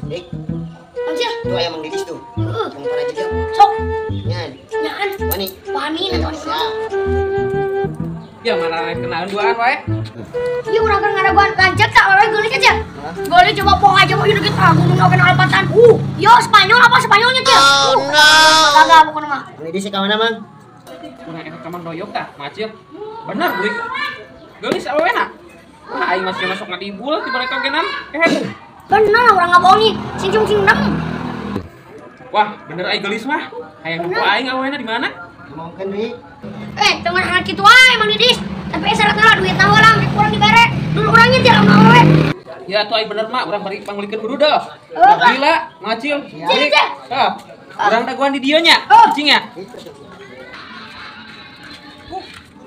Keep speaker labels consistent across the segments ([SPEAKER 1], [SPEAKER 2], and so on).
[SPEAKER 1] Dik.
[SPEAKER 2] Anjir.
[SPEAKER 1] Tuh aya Mang Didis tuh.
[SPEAKER 2] Heeh.
[SPEAKER 1] Tong para jejak.
[SPEAKER 2] Sok.
[SPEAKER 1] Nyan.
[SPEAKER 2] Nyaan.
[SPEAKER 1] Wani.
[SPEAKER 2] Wani atuh.
[SPEAKER 3] Ya mana kenalan duaan wae.
[SPEAKER 2] Ieu urang keur ngadaguan lanceuk tak awewe geulis aja. Geulis coba poh aja mah ieu gitu ah gunung oge alpatan. Yo Spanyol apa Spanyolnya cia?
[SPEAKER 1] Oh no.
[SPEAKER 2] Kagak pokona mah.
[SPEAKER 1] Mang Didis ka mana, Mang?
[SPEAKER 3] Urang eta ka Mang Doyok tah, macil. Bener burik. Geulis awewena. Wah, aing masih masuk ngadibul di balik ogenan. Kehed.
[SPEAKER 2] Bener lah urang ngabohong nih. Sing cung sing nem.
[SPEAKER 3] Wah, bener aing geulis mah. Hayang nempo aing awewena di mana?
[SPEAKER 1] Ngomongkeun deui.
[SPEAKER 2] Teman anak kitu wae Mang Didis. Tapi syaratna lah duitna heula rek kurang dibere. Dulu urangnya tiap awewe.
[SPEAKER 3] Ya atuh aing bener mah urang bari pangulikeun kudu dah. Gila, macil. Tah. Urang dagoan di dieu nya, cicing nya.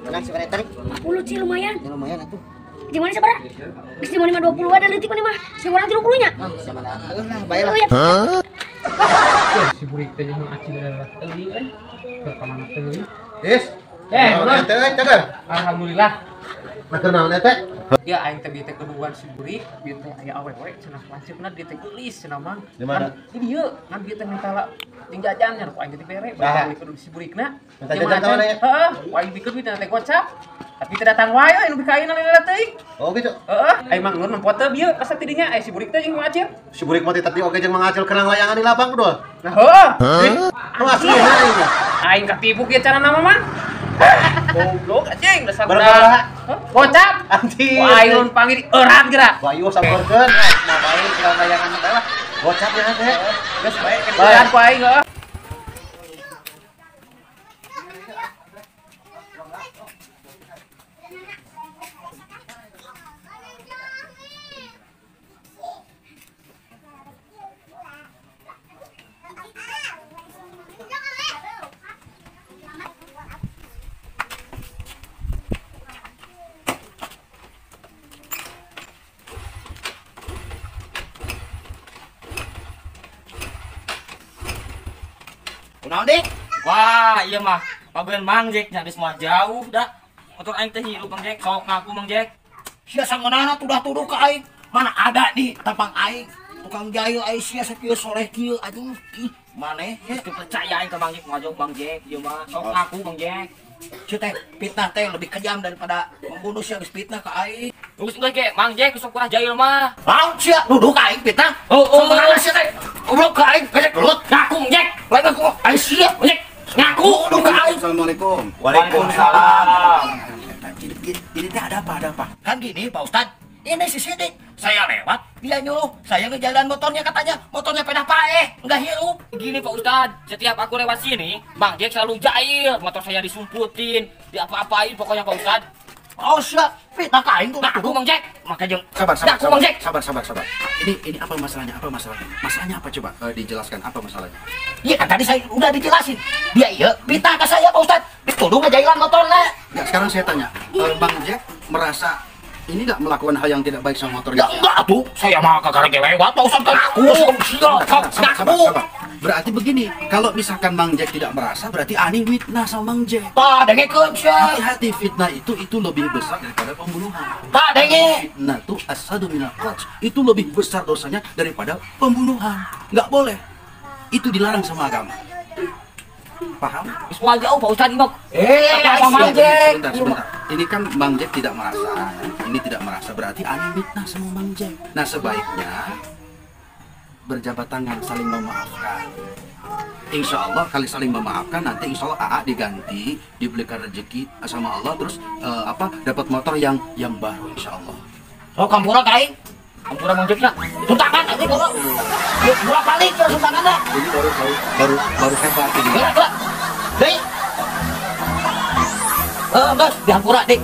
[SPEAKER 1] Menang sabaraha tarik?
[SPEAKER 2] 40 sih lumayan.
[SPEAKER 1] Ya lumayan atuh.
[SPEAKER 2] Di mana sabaraha? Geus di mana 20 ada leutik mana mah. Si urang 30 nya.
[SPEAKER 1] Ah, sama lah. Heuh lah, bae lah.
[SPEAKER 2] Hah?
[SPEAKER 3] Si burik teh jeung acil adalah teuing euy. Ka mana teuing?
[SPEAKER 4] Dis.
[SPEAKER 3] Teh,
[SPEAKER 4] cager.
[SPEAKER 3] Alhamdulillah.
[SPEAKER 4] Nah, naon eta?
[SPEAKER 3] Ya aing teh bieu teh keduan si burik, bieu teh aya awewe cenah lanceukna dieu teh geulis cenah Mang.
[SPEAKER 4] Di mana?
[SPEAKER 3] Di dieu, ngan bieu teh minta la jeung jajan nya ku aing teh dibere, balik kudu si burikna.
[SPEAKER 4] Minta jajan ka mana ya?
[SPEAKER 3] Heeh, ku aing bikeun duitna teh gocap. Tapi teu datang wae euy nu bikaina lila teuing.
[SPEAKER 4] Oh gitu.
[SPEAKER 3] Heeh, aing Mang Nur nempo teu bieu pas ti dinya aya si burik teh jeung Mang Acil.
[SPEAKER 4] Si burik mah teh tadi oge jeung Mang Acil kenang layangan di lapang kudu.
[SPEAKER 3] Nah, heeh.
[SPEAKER 4] Nu aslina aing mah.
[SPEAKER 3] Aing katipu kieu cara nama Mang. Goblok anjing dasar
[SPEAKER 4] budak.
[SPEAKER 3] Gocap.
[SPEAKER 4] Anjing.
[SPEAKER 3] Wah, aing lun panggil eurat geura.
[SPEAKER 4] Bayu sampeurkeun.
[SPEAKER 3] Nah, bae urang layangan teh lah.
[SPEAKER 4] Gocap ya teh.
[SPEAKER 3] Geus bae eurat ku aing heeh.
[SPEAKER 5] Kunaon Dik? Wah, iya mah. Pabeun Mang Jack nya geus moal jauh dah. Motor aing teh hirup Mang Jack, sok ngaku Mang Jack.
[SPEAKER 6] Sia sangeunana tudah-tuduh ka aing. Mana ada nih tampang aing. Tukang jahil aing sia sakieu soleh kieu aduh. Ih, maneh
[SPEAKER 5] teu percaya aing ka Mang Jack, moal jauh Mang Jack, ieu mah sok ngaku Mang Jack.
[SPEAKER 6] Sia teh fitnah teh lebih kejam daripada membunuh sia geus fitnah ka aing.
[SPEAKER 5] Geus geus ge Mang Jack sok kurang jahil mah.
[SPEAKER 6] Naon sia nuduh ka aing fitnah?
[SPEAKER 5] Oh,
[SPEAKER 6] sangeunana sia teh. Goblok ka aing gesek gelut.
[SPEAKER 5] Ngaku Mang Jack.
[SPEAKER 6] Lain aku aing sia
[SPEAKER 5] Mang Jack. Ngaku nuduh ka aing.
[SPEAKER 4] Assalamualaikum.
[SPEAKER 5] Waalaikumsalam.
[SPEAKER 6] Ini teh ada apa? Ada apa? Kan gini Pak Ustad, ini si Sidik. Saya lewat, dia nyuruh saya ngejalan motornya katanya. Motornya pedah paeh, nggak hirup.
[SPEAKER 5] Gini Pak Ustad, setiap aku lewat sini, Bang Jack selalu jahil. Motor saya disumputin, diapa-apain pokoknya Pak Ustad.
[SPEAKER 6] Oh siap, fitnah ka aing tuh.
[SPEAKER 5] Ngaku Bang Jack, maka jeung
[SPEAKER 4] sabar.
[SPEAKER 5] Bang Jack.
[SPEAKER 4] Sabar. Ini apa masalahnya? Apa masalahnya? Masalahnya apa coba? Dijelaskan apa masalahnya?
[SPEAKER 6] Iya kan tadi saya udah dijelasin. Dia iya fitnah ke saya Pak Ustad. Dituduh ngejailan motornya.
[SPEAKER 4] Enggak, sekarang saya tanya, Bang Jack merasa ini enggak melakukan hal yang tidak baik sama motornya?
[SPEAKER 6] Ya enggak tuh, saya mah kagak lewat Pak Ustad kan aku.
[SPEAKER 4] Sabar. Berarti begini, kalau misalkan Mang Jack tidak merasa, berarti ani fitnah sama Mang Jack.
[SPEAKER 6] Pak, dengekeun sia.
[SPEAKER 4] Hati-hati, fitnah itu lebih besar daripada pembunuhan.
[SPEAKER 6] Pak, denge.
[SPEAKER 4] Fitnah itu asadu minal qatl, itu lebih besar dosanya daripada pembunuhan. Enggak boleh. Itu dilarang sama agama. Paham?
[SPEAKER 5] Wah, jauh Pak Ustad ini.
[SPEAKER 6] Apa Mang Jack?
[SPEAKER 4] Sebentar. Ini kan Mang Jack tidak merasa. Ini tidak merasa berarti ani fitnah sama Mang Jack. Nah, sebaiknya berjabat tangan saling memaafkan. Insya Allah kali saling memaafkan nanti insya Allah AA diganti, diberikan rezeki sama Allah, terus dapat motor yang baru insya Allah.
[SPEAKER 6] Oh kampura kain,
[SPEAKER 5] kampura Mang Jack nya.
[SPEAKER 6] Tuntangan nanti kalau dua kali terus tuntangannya.
[SPEAKER 4] Ini baru hebat ini.
[SPEAKER 6] Gerak. Dek, enggak dihampura dik.